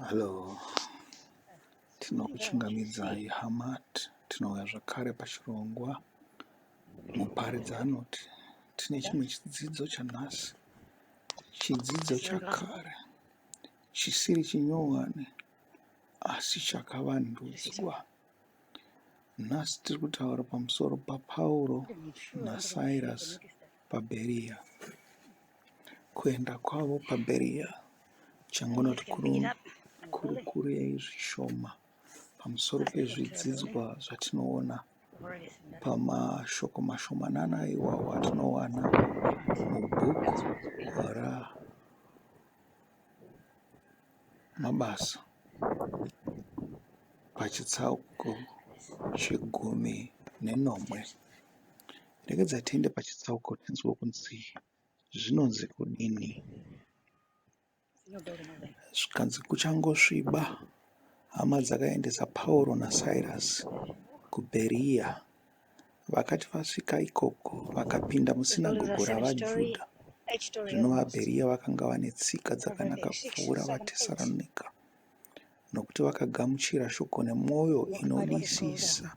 Hallo, tinokuchingamidzai hama, tinouya zvakare pachirongwa. Muparidzi anoti tine chimwe chidzidzo chanhasi, chidzidzo chakare chisiri chinyowani asi chakavandudzwa. Nhasi tiri kutaura pamusoro paPauro naSairasi paBheriya. Kuenda kwavo paBheriya changonoti kurukurei zvishoma pamusoro pezvidzidzwa zvatinoona pamashoko mashomanana iwawo atinowana mubhuku raMabasa pachitsauko chegumi nenomwe. Regedza tiende pachitsauko tinzwe kunzi zvinonzi kudini. Zvikanzi kuchangosviba, hama dzakaendesa Pauro naSairasi kuBheriya. Vakati vasvika ikoko, vakapinda musinagogo ravaJudha. Zvino vaBheriya vakanga vane tsika dzakanaka kupfuura vaTesaronika, nokuti vakagamuchira shoko nemwoyo inodisisa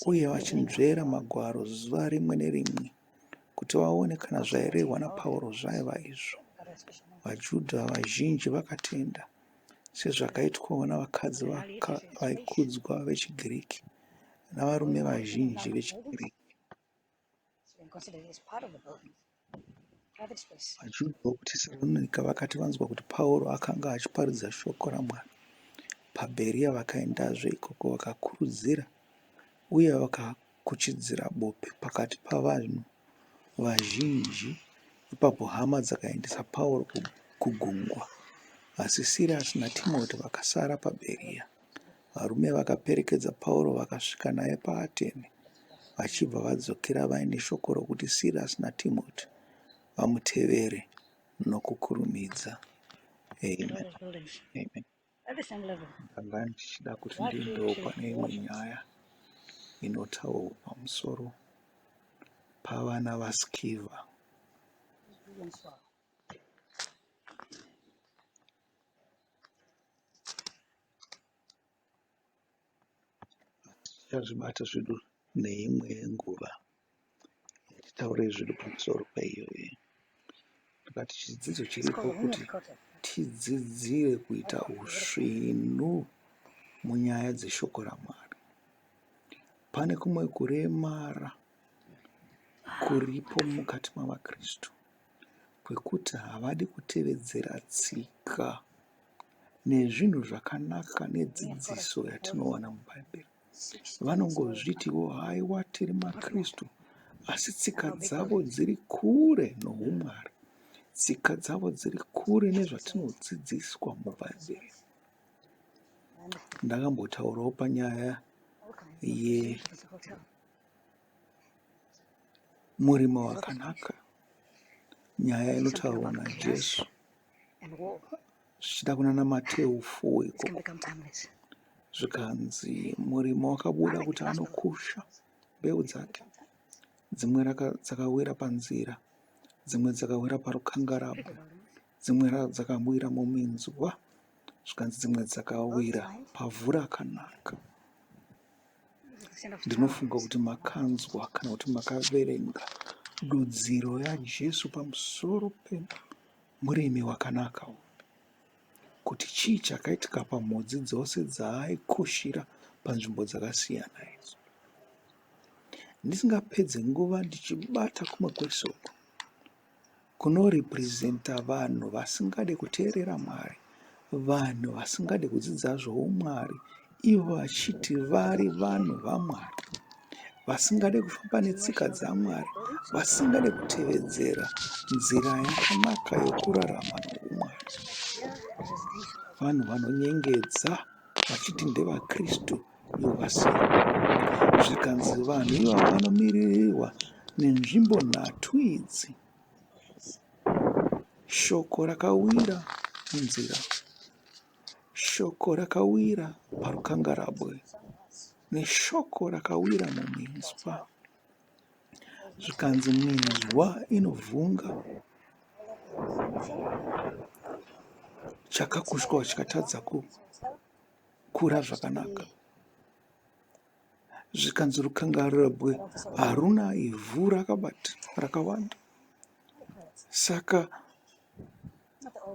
uye vachinzvera Magwaro zuva rimwe nerimwe kuti vaone kana zvairehwa naPauro zvaiva izvo. VaJudha vazhinji vakatenda, sezvakaitwawo navakadzi vaikudzwa vechiGiriki navarume vazhinji vechiGiriki. VaJudha vokuTesaronika vakati vanzwa kuti Pauro akanga achiparidza shoko raMwari paBheriya, vakaendazve ikoko vakakurudzira uye vakakuchidzira bope pakati pavanhu vazhinji. Ipapo hama dzakaendesa Pauro kugungwa, asi Sirasi naTimoti vakasara paBheriya. Varume vakaperekedza Pauro vakasvika naye paAtene, vachibva vadzokera vaine shoko rokuti Sirasi naTimoti vamutevere nokukurumidza. Amen. Amen. Ndanga ndichida kuti ndiendewo pane imwe nyaya inotaurwa pamusoro pavana vaSkiva. Tichazvibata zvedu neimwe nguva titaure zvedu pamusoro paiyoyi. Ndakati chidzidzo chiripo kuti tidzidzire kuita usvinu munyaya dzeshoko raMwari. Pane kumwe kuremara kuripo mukati mavaKristu kwekuti havadi kutevedzera tsika nezvinhu zvakanaka nedzidziso yatinowana muBhaibheri. Vanongozvitiwo haiwa tiri maKristu asi tsika dzavo dziri kure noumwari. Tsika dzavo dziri kure nezvatinodzidziswa muBhaibheri. Ndakambotaurawo panyaya yemurimo wakanaka, nyaya inotaurwa naJesu zvichida kunana Mateu 4 ikoko zvikanzi murimi wakabuda kuti anokusha mbeu dzake dzimwe dzakawira panzira dzimwe dzakawira parukangarabwe dzimwe dzakawira muminzwa zvikanzi dzimwe dzakawira pavhu rakanaka ndinofunga kuti makanzwa kana kuti makaverenga dudziro yajesu pamusoro Murimi wakanaka uyu. Kuti chii chakaitika pamhodzi dzose dzaaikushira panzvimbo dzakasiyana idzo. Ndisingapedze nguva ndichibata kumwe kwese uku kunorepresenta vanhu vasingade kuteerera Mwari, vanhu vasingade kudzidza zvoumwari ivo vachiti vari vanhu vaMwari. vasingade kufamba netsika dzaMwari, vasingade kutevedzera nzira yakanaka yokurarama noumwari. Vanhu vanonyengedza vachiti ndevaKristu ivo vasiri. Zvikanzi vanhu ivava vanomiririrwa nenzvimbo nhatu idzi. Shoko rakawira munzira. Shoko rakawira parukangarabwe neshoko rakawira muminzwa. Zvikanzi minzwa inovhunga. Chakakushwa chikatadza kukura zvakanaka. Zvikanzi rukangarabwe haruna ivhu rakabata rakawanda. Saka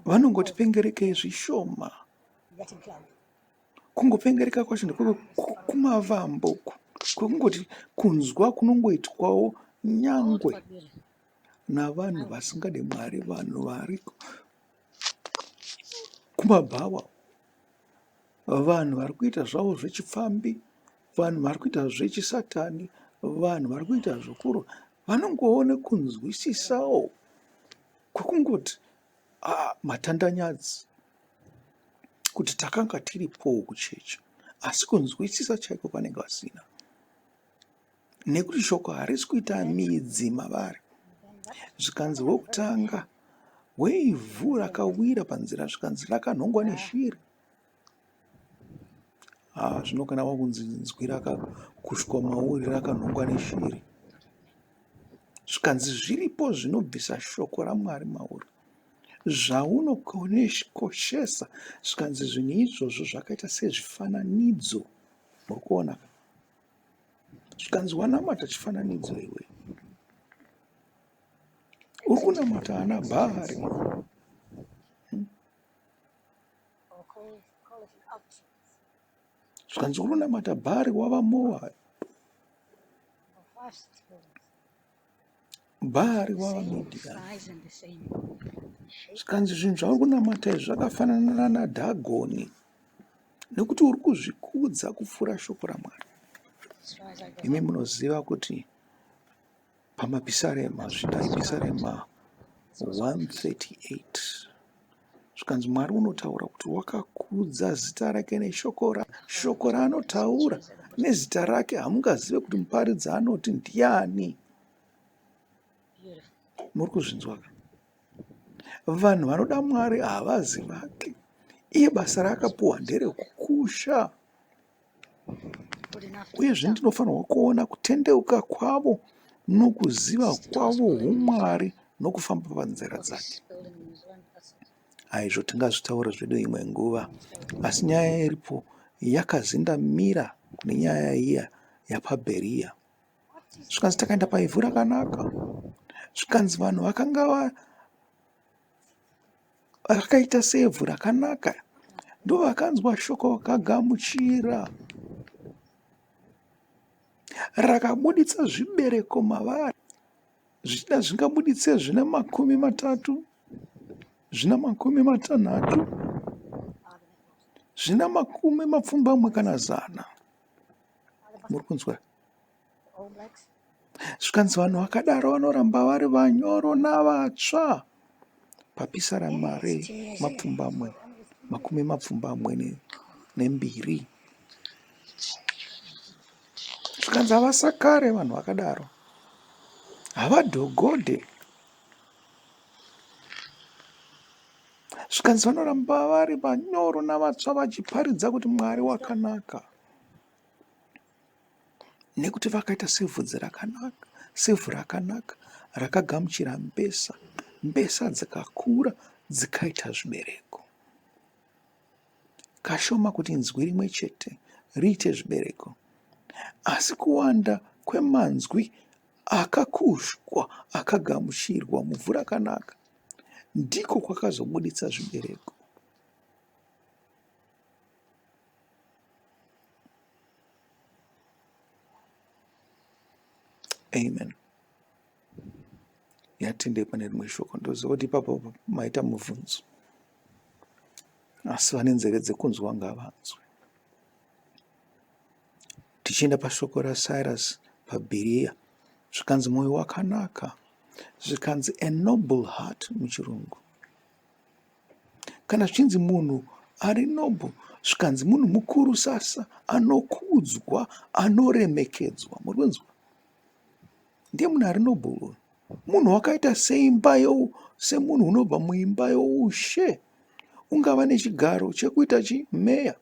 vanongoti pengerekei zvishoma. Kungopengereka kwacho ndekwekumavambo uku kwekungoti kunzwa kunongoitwawo nyangwe navanhu vasingade Mwari, vanhu vari kumabhawa, vanhu vari kuita zvavo zvechipfambi, vanhu vari kuita zvechisatani, vanhu vari kuita zvekurwa, vanongoona kunzwisisawo kwekungoti ah, matandanyadzi kuti takanga tiripowo kuchechi asi kunzwisisa chaiko vanenge vasina nekuti shoko harisi kuita midzi mavari. Zvikanzi wekutanga weivhu rakawira panzira zvikanzi rakanhongwa neshiri. Ah, zvino kana wakunzi nzwi rakakushwa mauri rakanhongwa neshiri zvikanzi zviripo zvinobvisa shoko raMwari mauri zvaunokoshesa zvikanzi zvinhu izvozvo zvakaita sezvifananidzo muri kuona ka Zvikanzi wanamata chifananidzo iwe. Uri kunamata ana Bhaari. Zvikanzi uri kunamata Bhaari wava Moabhi. Bhaari wava Midhiani. Zvikanzi zvinhu zvauri kunamata izvi zvakafanana naDhagoni nekuti uri kuzvikudza kupfuura shoko raMwari. Imi munoziva kuti pamapisarema zvida ipisarema 138 zvikanzi Mwari unotaura kuti wakakudza zita rake neshoko shoko raanotaura nezita rake hamungazive kuti muparidzi anoti ndiani. Muri kuzvinzwa ka? Vanhu vanoda Mwari havazi vake. Iye basa raakapuwa nderekukusha. Uyezve ndinofanirwa kuona kutendeuka kwavo nokuziva kwavo humwari nokufamba panzira dzake. Aizvo tingazvitaura zvedu imwe nguva, asi nyaya iripo yakazendamira kune nyaya iya yapaBheriya. Zvikanzi takaenda paivhu rakanaka, zvikanzi vanhu vakanga rakaita sevhu rakanaka ndovakanzwa shoko vakagamuchira rakabuditsa zvibereko mavari zvichida zvingabuditse zvina 30 zvina 60 zvina 80 kana 100 muri kunzwa Zvikanzi vanhu vakadaro vanoramba vari vanyoro navatsva. Papisarama remapfumbamwe, 82. Zvikanzi havasakare vanhu vakadaro. Havadhogodhe. Zvikanzi vanoramba vari vanyoro navatsva vachiparidza kuti Mwari wakanaka. Nekuti vakaita sevhudzi rakanaka, sevhu rakanaka rakagamuchira mbesa, mbesa dzikakura dzikaita zvibereko. Kashoma kuti inzwi rimwe chete riite zvibereko, asi kuwanda kwemanzwi akakushwa akagamuchirwa muvhu rakanaka ndiko kwakazobuditsa zvibereko. Amen. Yatendei pane rimwe shoko. Ndoziva kuti ipapo maita mubvunzo. Asi vane nzeve dzekunzwa ngavanzwe. Tichienda pashoko raCyrus paBhiria, zvikanzi mwoyo wakanaka, zvikanzi a noble heart muchirungu. Kana zvichinzi munhu ari noble zvikanzi munhu mukuru sasa anokudzwa anoremekedzwa. Muri kunzwa? Ndiye munhu ari noble uyu. Munhu wakaita seimba semunhu unobva muimba youshe. Ungava nechigaro chekuita chi meya.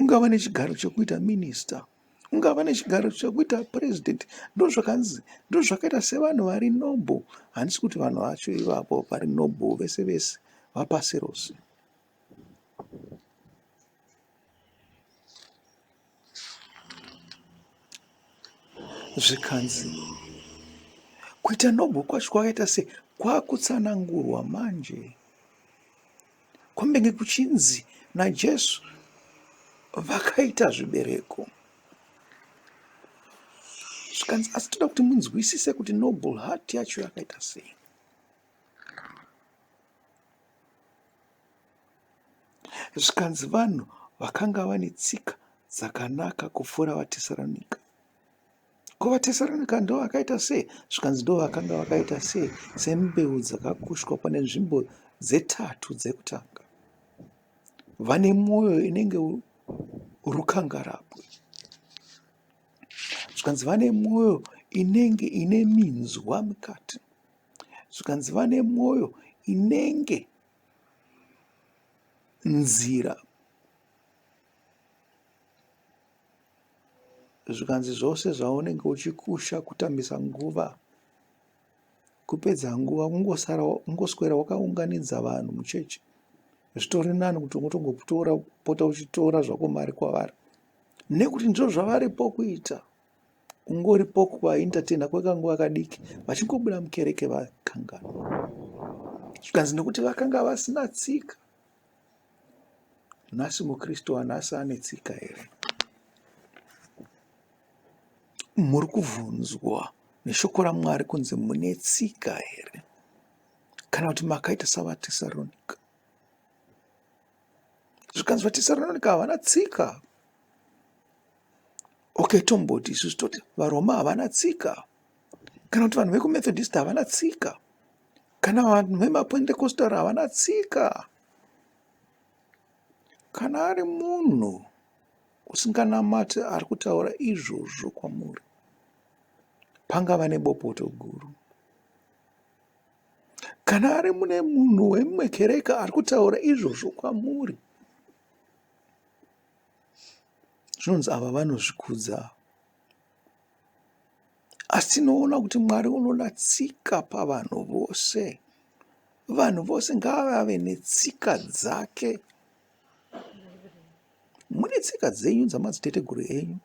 Ungava nechigaro chekuita minista, ungava nechigaro chekuita president. Ndozvakanzi ndozvakaita sevanhu vari noble. Handisi kuti vanhu vacho ivavo vari noble vese vese. vapasi rose. Zvikanzi kuita noble kwacho kwakaita se kwakutsanangurwa manje kwambenge kuchinzi naJesu vakaita zvibereko. Zvikanzi asi toda kuti munzwisise kuti noble heart yacho yakaita sei. Zvikanzi vanhu vakanga vane tsika dzakanaka kupfuura vaTesaronika. Ko vaTesaronika ndo vakaita sei? Zvikanzi ndo vakanga vakaita sei? Sembeu dzakakushwa pane nzvimbo dzetatu dzekutanga. Vane mwoyo inenge rukangarabwe. Zvikanzi vane mwoyo inenge ine minzwa mukati. Zvikanzi vane mwoyo inenge nzira. Zvikanzi zvose zvaunenge uchikusha kutambisa nguva, kupedza nguva kungosara kungoswera wakaunganidza vanhu muchechi. Zvitori nani kuti ungotongotora pota uchitora zvako mari kwavari nekuti ndizvo zvavaripo kuita. Ungoripo kuvaentertainer kwekanguva kadiki vachingobuda mukereke vakanganwa. Zvikanzi nekuti vakanga vasina tsika. Nhasi muKristu wanhasi ane tsika here? Muri kubvunzwa neshoko raMwari kunzi mune tsika here? Kana kuti makaita savaTesaronika? Zvikanzi vaTesaronika havana tsika. Okay, tomboti isusu toti vaRoma havana tsika, kana kuti vanhu vekuMethodist havana tsika, kana vanhu vemaPentecostal havana tsika. Kana ari munhu usinganamati ari kutaura izvozvo kwamuri, pangava nebopoto guru. Kana ari mune munhu wemumwe kereke ari kutaura izvozvo kwamuri, Zvinonzi ava vanozvikudza. Asi tinoona kuti Mwari unoda tsika pavanhu vose. Vanhu vose ngavave netsika dzake. Mune tsika dzenyu dzamadziteteguru enyu.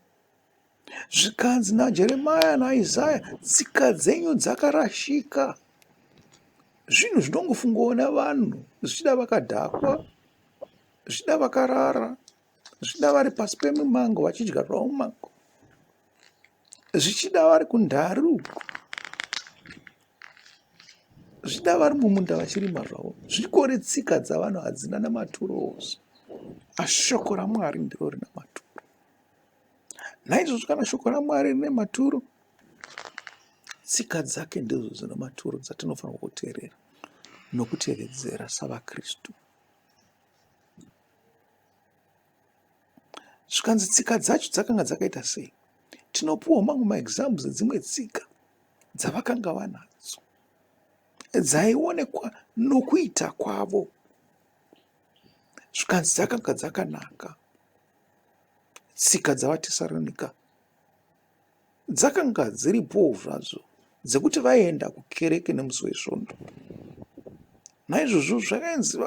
Zvikanzi naJeremiah naIsaya, tsika dzenyu dzakarashika. Zvinhu zvinongofungwawo navanhu zvichida vakadhakwa, zvichida vakarara, zvichida vari pasi pemumango vachidya zvavo mumango, zvichida vari kundari uko, zvichida vari mumunda vachirima zvavo. Zvikore tsika dzavanhu hadzina namaturo ose, asi shoko raMwari ndiro rina maturo. Naizvozvo kana shoko raMwari rine maturo, tsika dzake ndidzo dzine maturo dzatinofanirwa kuteerera nokutevedzera savaKristu. Zvikanzi tsika dzacho dzakanga dzakaita sei? Tinopiwa mamwe maexamples edzimwe tsika dzavakanga vanadzo dzaionekwa nokuita kwavo. Zvikanzi dzakanga dzakanaka tsika dzavaTesaronika. Dzakanga dziripowo zvadzo dzekuti vaienda kukereke nemusi weSvondo. Naizvozvo zvakanzi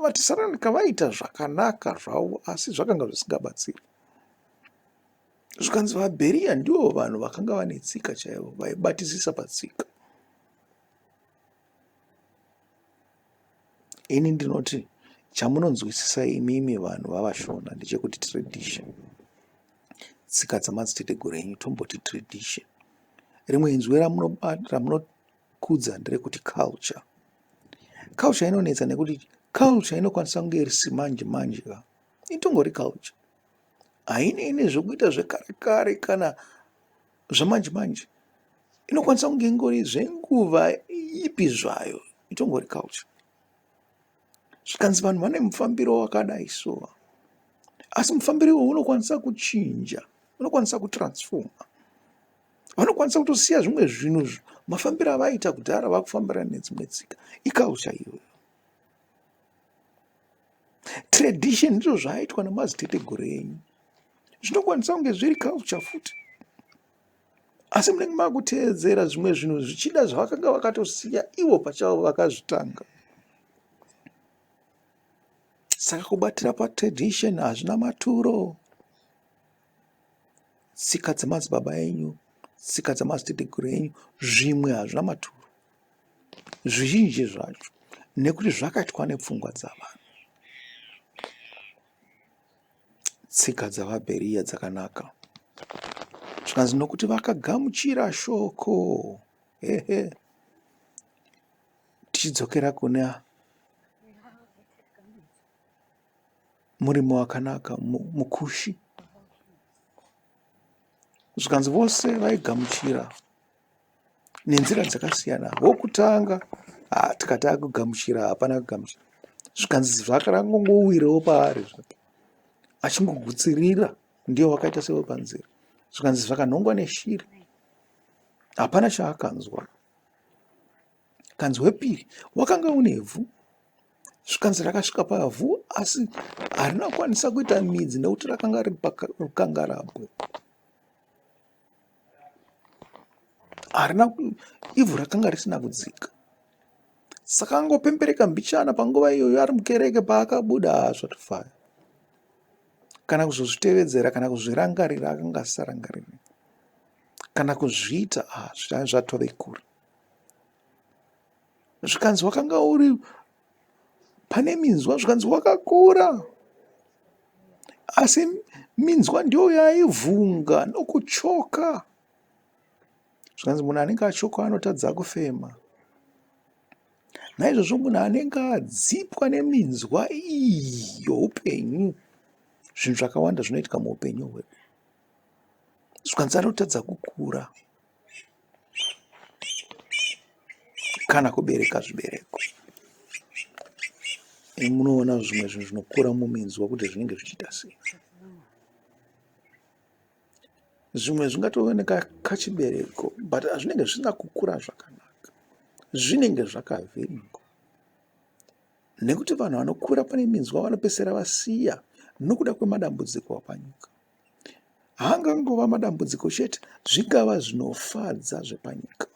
vaTesaronika vaiita zvakanaka zvavo asi zvakanga zvisingabatsiri. Zvikanzi vaBheriya ndivo vanhu vakanga vane tsika chaivo vaibatisisa patsika. Ini ndinoti chamunonzwisisa imimi vanhu vavaShona ndechekuti tradition. Tsika dzamadziteteguru enyu tomboti tradition. Rimwe inzwi ramunokudza nderekuti culture. Culture inonetsa nekuti culture inokwanisa kunge iri simanje manje ka. Itongori culture. Hainei nezvekuita zvekare kare kana zvamanje manje. Inokwanisa kunge ingori zvenguva ipi zvayo itongori culture. Zvikanzi vanhu vane mufambiro wakadai so asi mufambiro iwowo unokwanisa kuchinja unokwanisa kutransfoma vanokwanisa kutosiya zvimwe zvinhu mafambiro avaiita kudhara vakufambirana nedzimwe tsika iculture iyoyo tradition ndizvo zvaaitwa nemadziteteguru enyu zvinokwanisa kunge zviri culture futi asi munenge makuteedzera zvimwe zvinhu zvichida zvavakanga vakatosiya ivo pachavo vakazvitanga. Saka kubatira patradition hazvina maturo. Tsika dzemadzibaba enyu, tsika dzemadziteteguru enyu, zvimwe hazvina maturo. Zvizhinji zvacho nekuti zvakaitwa nepfungwa dzavanhu. Tsika dzavaBheriya dzakanaka. Zvikanzi nokuti vakagamuchira shoko. Hehe. Tichidzokera kuna murimi wakanaka mukushi. Zvikanzi vose vaigamuchira nenzira dzakasiyana. Wokutanga ah, tikati akugamuchira hapana kugamuchira. Zvikanzi zvakarangongowirawo paari zvake achingogutsirira ndiye wakaita sewe panzira. Zvikanzi zvakanhongwa neshiri hapana chaakanzwa. Kanzi wepiri wakanga une vhu zvikanzi rakasvika pavhu asi harina kukwanisa kuita midzi nekuti rakanga riri parukangarabwe. Harina ivhu rakanga risina kudzika. Saka angopembereka mbichana panguva iyoyo ari mukereke paakabuda zvatofaya. Kana kuzozvitevedzera kana kuzvirangarira akanga asisarangariri. Kana kuzviita ah, zvatove kure. Zvikanzi wakanga uri pane minzwa zvikanzi wakakura asi minzwa ndiyo yaivhunga nokuchoka zvikanzi munhu anenge achokwa anotadza kufema naizvozvo munhu anenge adzipwa neminzwa iyi youpenyu zvinhu zvakawanda zvinoitika muupenyu hwedu zvikanzi anotadza kukura kana kubereka zvibereko. Munoona zvimwe zvinhu zvinokura muminzwa kuti zvinenge zvichiita sei. Zvimwe zvingatooneka kachibereko but zvinenge zvisina kukura zvakanaka. Zvinenge zvakavhiringwa nekuti vanhu vanokura pane minzwa vanopedzisira vasiya nokuda kwemadambudziko apanyika. Haangangova madambudziko chete, zvingava zvinofadza zvepanyika.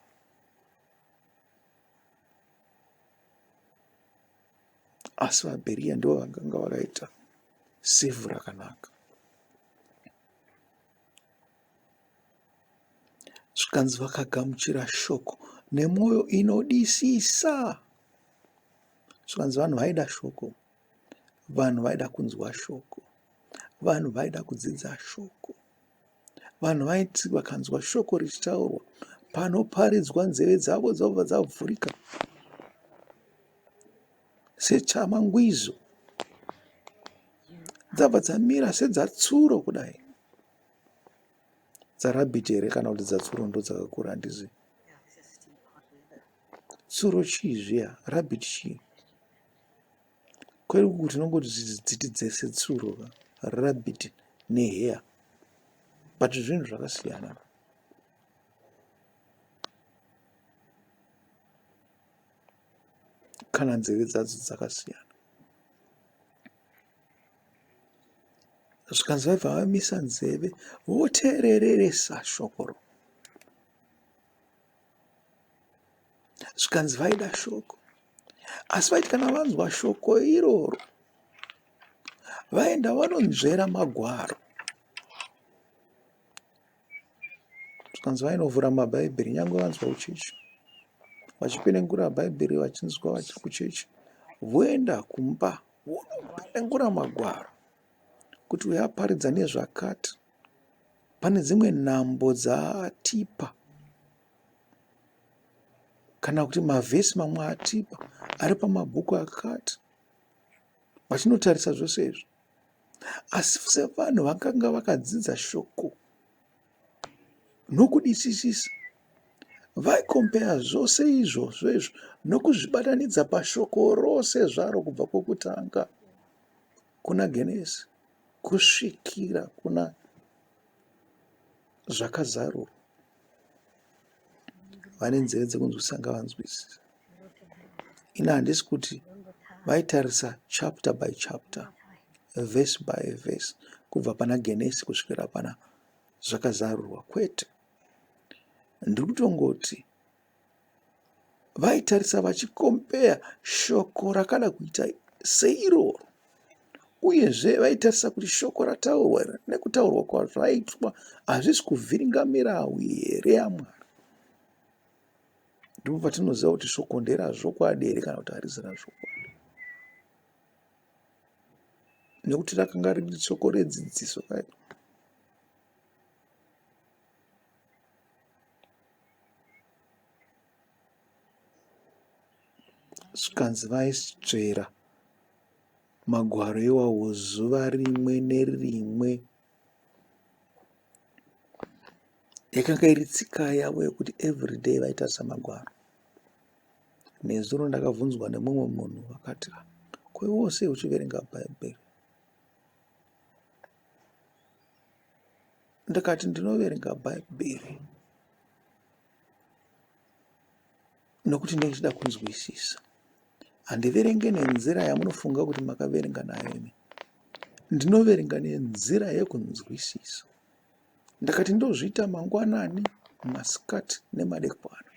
Asi vaBheriya ndivo vakanga vakaita sevhu rakanaka. Zvikanzi vakagamuchira shoko nemwoyo inodisisa. Zvikanzi vanhu vaida shoko, vanhu vaida kunzwa shoko. Vanhu vaida kudzidza shoko. Vanhu vaiti vakanzwa shoko richitaurwa panoparidzwa nzeve dzavo dzobva dzavhurika sechamangwizo dzabva dzamira sedzatsuro kudai. Dzarabhiti here kana kuti dzatsuro ndodzakakura handizivi. Tsuro chii zviya? Rabhiti chii? Kwedu uku tinongoti dziti dzese tsuro ka rabbit nehare but zvinhu zvakasiyana. Kana nzeve dzadzo dzakasiyana. Zvikanzi vaibva vamisa nzeve voteereresa shokoro. Zvikanzi vaida shoko. Asi vaiti kana vanzwa shoko iroro vaenda vanonzvera magwaro. Zvikanzi vainovhura mabhaibheri nyangwe vanzwa kuchechi. Vachipenengura bhaibheri vachinzwa vachiri kuchechi. Voenda kumba vonopenengura magwaro kuti uyu aparidza nezvakati. Pane dzimwe nhambo dzaatipa kana kuti mavhesi mamwe atipa ari pamabhuku akati vachinotarisa zvose izvi asi sevanhu vakanga vakadzidza shoko nokudisisisa vaikompeya zvose izvozvo izvo nokuzvibatanidza pashoko rose zvaro kubva kwokutanga kuna Genesi kusvikira kuna Zvakazarurwa. Vane nzeve dzekunzwisisa ngavanzwisise. Ini handisi kuti vaitarisa chapter by chapter, verse by verse, kubva pana Genesi kusvikira pana Zvakazarurwa. Kwete. Ndiri kutongoti vaitarisa vachikompeya shoko rakada kuita seiroro. Uyezve vaitarisa kuti shoko rataurwa nekutaurwa kwazvaitwa hazvisi kuvhiringa mirau here yaMwari. Ndipo patinoziva kuti shoko nderazvokwadi here kana kuti harisi razvokwadi. Nekuti rakanga riri shoko redzidziso kai. Zvikanzi vaitsvera magwaro iwawo zuva rimwe nerimwe. Yakanga iri tsika yavo yekuti everyday vaitarisa magwaro. Nezuro ndakabvunzwa nemumwe munhu akati ko iwewo sei uchiverenga bhaibheri? Ndikati ndinoverenga bhaibheri nokuti ndinenge ndichida kunzwisisa. Handiverenge nenzira yamunofunga kuti makaverenga nayo imi. Ndinoverenga nenzira yekunzwisisa. Ndakati ndozviita mangwanani, masikati nemadekwana.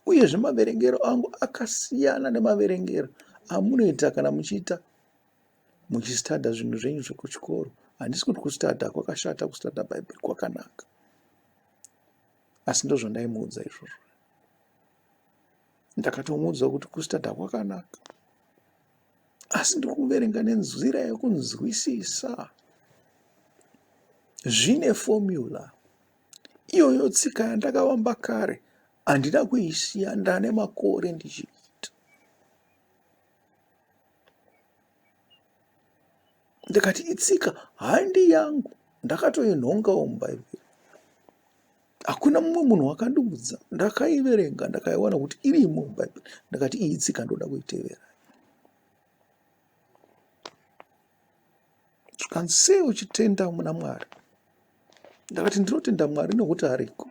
Uyezve maverengero angu akasiyana nemaverengero amunoita kana muchiita muchistada zvinhu zvenyu zvekuchikoro. Handisi kuti kustada kwakashata, kustada Bhaibheri kwakanaka. Asi ndozvandaimuudza izvozvo. Ndakatomuudza kuti kustada kwakanaka. Asi ndiri kuverenga nenzira yekunzwisisa. Zvine formula. Iyoyo tsika yandakavamba kare handina kuisiya ndane makore ndichiita. Ndikati itsika handi yangu ndakatoinhongawo muBhaibheri. Hakuna mumwe munhu wakandiudza ndakaiverenga ndakaiwana kuti irimo muBhaibheri. Ndakati iyi tsika ndoda kuitevera. Zvikanzi sei uchitenda muna Mwari? Ndakati ndinotenda Mwari nekuti ariko.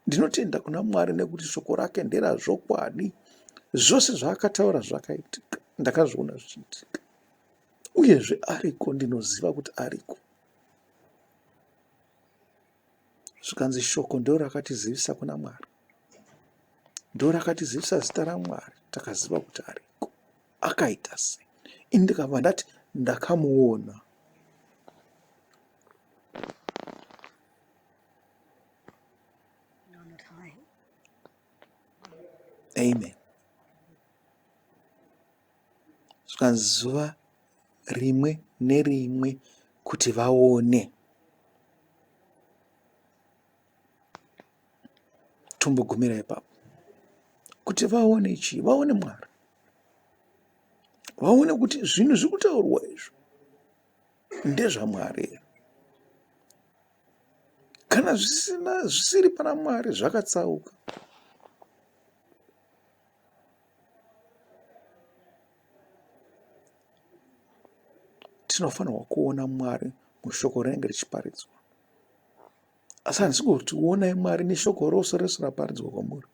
Ndinotenda kuna Mwari nekuti shoko rake nderazvokwadi. Zvose zvaakataura zvakaitika. Ndakazviona zvichiitika. Uyezve ariko, ndinoziva kuti ariko. Zvikanzi shoko ndiro rakatizivisa kuna Mwari. Ndiro rakatizivisa zita raMwari. Takaziva kuti ariko. Akaita sei? Ini ndikabva ndati ndakamuona. Amen. Zvikanzi zuva rimwe nerimwe kuti vaone. Tombogumira ipapo. Kuti vaone chii? Vaone Mwari. Vaone kuti zvinhu zviri kutaurwa izvo ndezvaMwari here. Kana zvisina zvisiri pana Mwari zvakatsauka. Tinofanirwa kuona Mwari mushoko rinenge richiparidzwa. Asi handisi kuti onai Mwari neshoko rose rese raparidzwa kwamuri.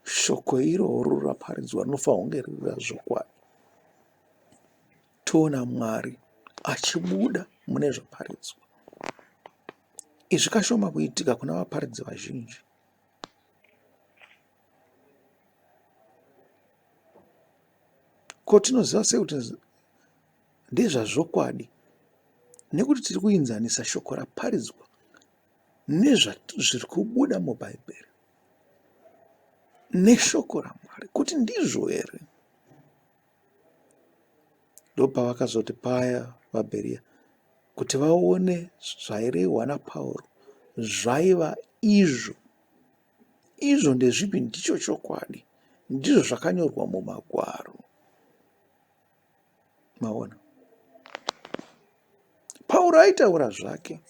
Shoko iroro raparidzwa rinofanirwa kunge riri razvokwadi. Toona Mwari achibuda mune zvaparidzwa. Izvi kashoma kuitika kuna vaparidzi vazhinji. Ko tinoziva sei kuti ndezvazvokwadi? Nekuti tiri kuinzanisa shoko raparidzwa nezviri kubuda muBhaibheri neshoko raMwari kuti ndizvo here? Ndopavakazoti paya vaBheriya kuti vaone zvairehwa naPauro zvaiva izvo. Izvo ndezvipi? Ndicho chokwadi. Ndizvo zvakanyorwa mumagwaro. Maona? Pauro aitaura zvake,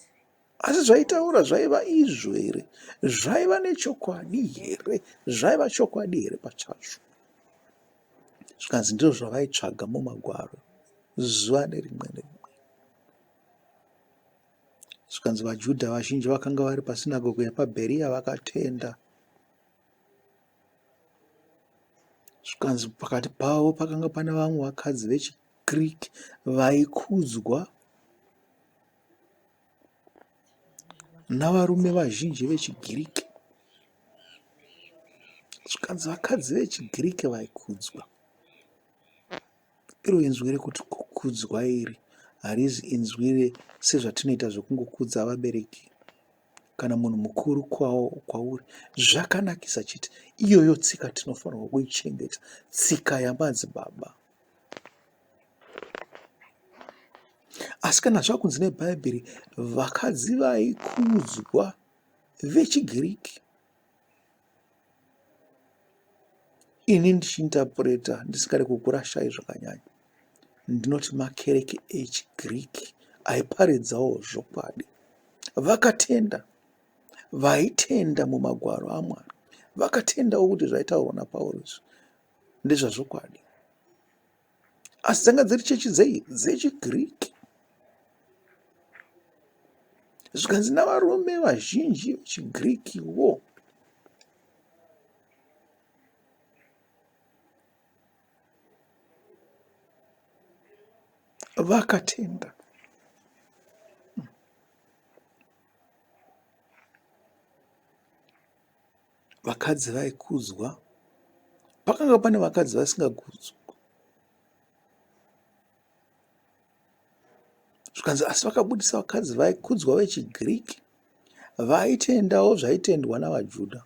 asi zvaitaura zvaiva izvo here? Zvaiva nechokwadi here? Zvaiva chokwadi here pachazvo? Zvikanzi ndizvo zvavaitsvaga mumagwaro zuva nerimwe nerimwe. Zvikanzi vaJudha vazhinji vakanga vari pasinagoge yapaBheriya vakatenda. Zvikanzi pakati pavo pakanga pane vamwe vakadzi vechiGiriki vaikudzwa navarume vazhinji vechiGiriki. Zvikanzi vakadzi vechiGiriki vaikudzwa. Iro inzwi rekuti kukudzwa iri harizi inzwi sezvatinoita zvekungokudza vabereki kana munhu mukuru kwauri. Zvakanakisa chete. Iyoyo tsika tinofanirwa kuichengeta, tsika yamadzibaba. Asi kana zvakunzi neBhaibheri vakadzi vaikudzwa vechiGiriki, ini ndichiinterpreta ndisingade kukurashai zvakanyanya, ndinoti makereke echiGiriki aiparidzawo zvokwadi vakatenda, vaitenda mumagwaro aMwari, vakatendawo kuti zvaitaurwa naPauro izvi ndezvazvokwadi. Asi dzanga dziri chechi dzei? DzechiGiriki. Zvikanzi navarume vazhinji vechiGirikiwo vakatenda. Vakadzi vaikudzwa. Pakanga pane vakadzi vasingakudzwi. Zvikanzi asi vakabudisa vakadzi vaikudzwa vechiGiriki vaitendawo zvaitendwa navaJudha.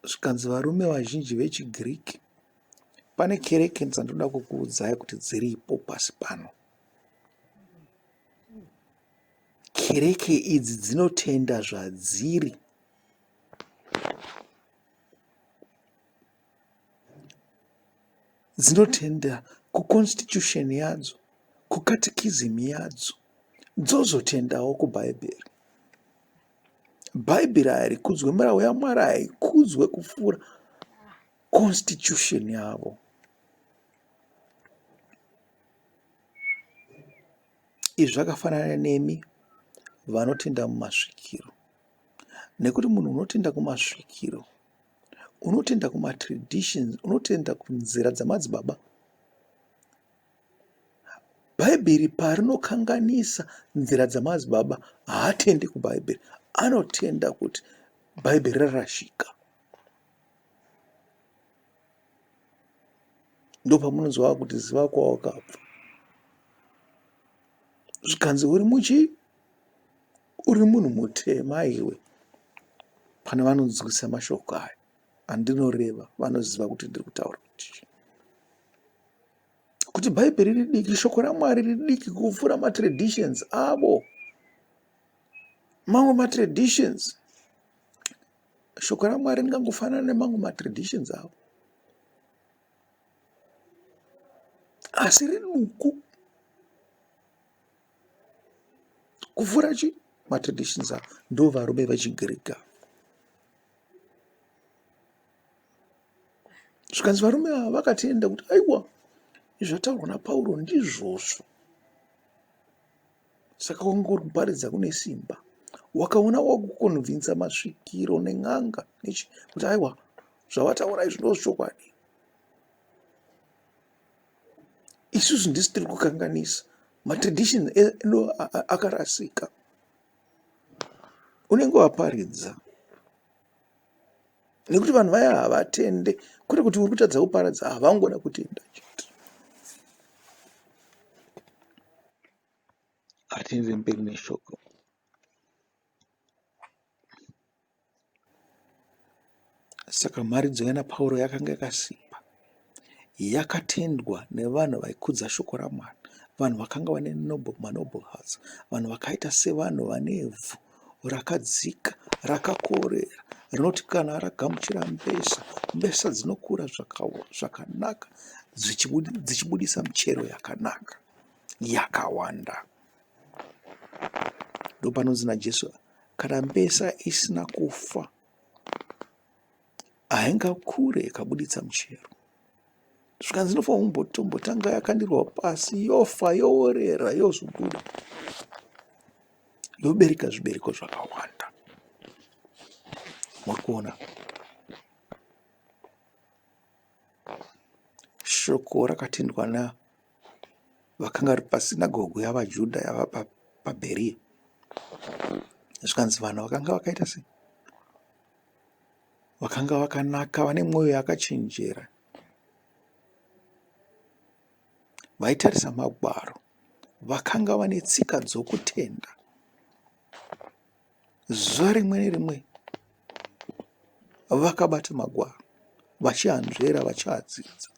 Zvikanzi varume vazhinji vechiGiriki pane kereke dzandinoda kukuudzai kuti dziripo pasi pano. Kereke idzi dzinotenda zvadziri. Dzinotenda kuconstitution yadzo, kucatechism yadzo, dzozotendawo kuBhaibheri. Bhaibheri harikudzwe, mirau yaMwari haikudzwe kupfuura constitution yavo. Izvi zvakafanana nemi vanotenda mumasvikiro. Nekuti munhu unotenda kumasvikiro, unotenda kumatraditions, unotenda kunzira dzamadzibaba. Bhaibheri parinokanganisa nzira dzamadzibaba haatendi kuBhaibheri. Anotenda kuti Bhaibheri rarashika. Ndopamunonzwa vakuti ziva kwawakabva. Zvikanzi uri muchi uri munhu mutema iwe. Pane vanonzwisa mashoko aya andinoreva vanoziva kuti ndiri kutaura kuti chii. Kuti Bhaibheri ridiki, shoko raMwari ridiki kupfuura matraditions avo. Mamwe matraditions Shoko raMwari ringangofanana nemamwe matraditions avo asi riduku kupfuura chi matraditions avo. Ndo varume vechiGiriki ava. Zvikanzi varume ava vakatenda kuti aiwa zvataurwa naPauro ndizvozvo. Saka wanga uri kuparidza kune simba. Wakaona wakukonvinza masvikiro nen'anga nechi kuti aiwa zvavataura izvi ndozvokwadi. Isusu ndisu tiri kukanganisa. Matradition edu akarasika. Unenge waparidza. Nekuti vanhu vaya havatende. Kwete kuti uri kutadza kuparadza, havangoda kutenda chete. Hatiende mberi neshoko. Saka mharidzo yana Pauro yakanga yakasimba, yakatendwa nevanhu vaikudza shoko raMwari, vanhu vakanga vane noble, manoble hearts, vanhu vakaita sevanhu vane ivhu rakadzika, rakakorera, rinoti kana ragamuchira mbesa, mbesa dzinokura zvakanaka dzichibudisa michero yakanaka yakawanda. Ndopanonzi naJesu, kana mbesa isina kufa haingakure ikabuditsa muchero. Zvikanzi inofanira kumbotombotanga yakandirwa pasi yofa yoorera yozobuda yobereka zvibereko zvakawanda. Muri kuona? Shoko rakatendwa na vakanga vari pasinagogo yavaJudha yava paBheriya. Zvikanzi vanhu vakanga vakaita sei? Vakanga vakanaka, vane mwoyo yakachenjera. Vaitarisa Magwaro. Vakanga vane tsika dzokutenda. Zuva rimwe nerimwe vakabata Magwaro, vachianzvera, vachiadzidza.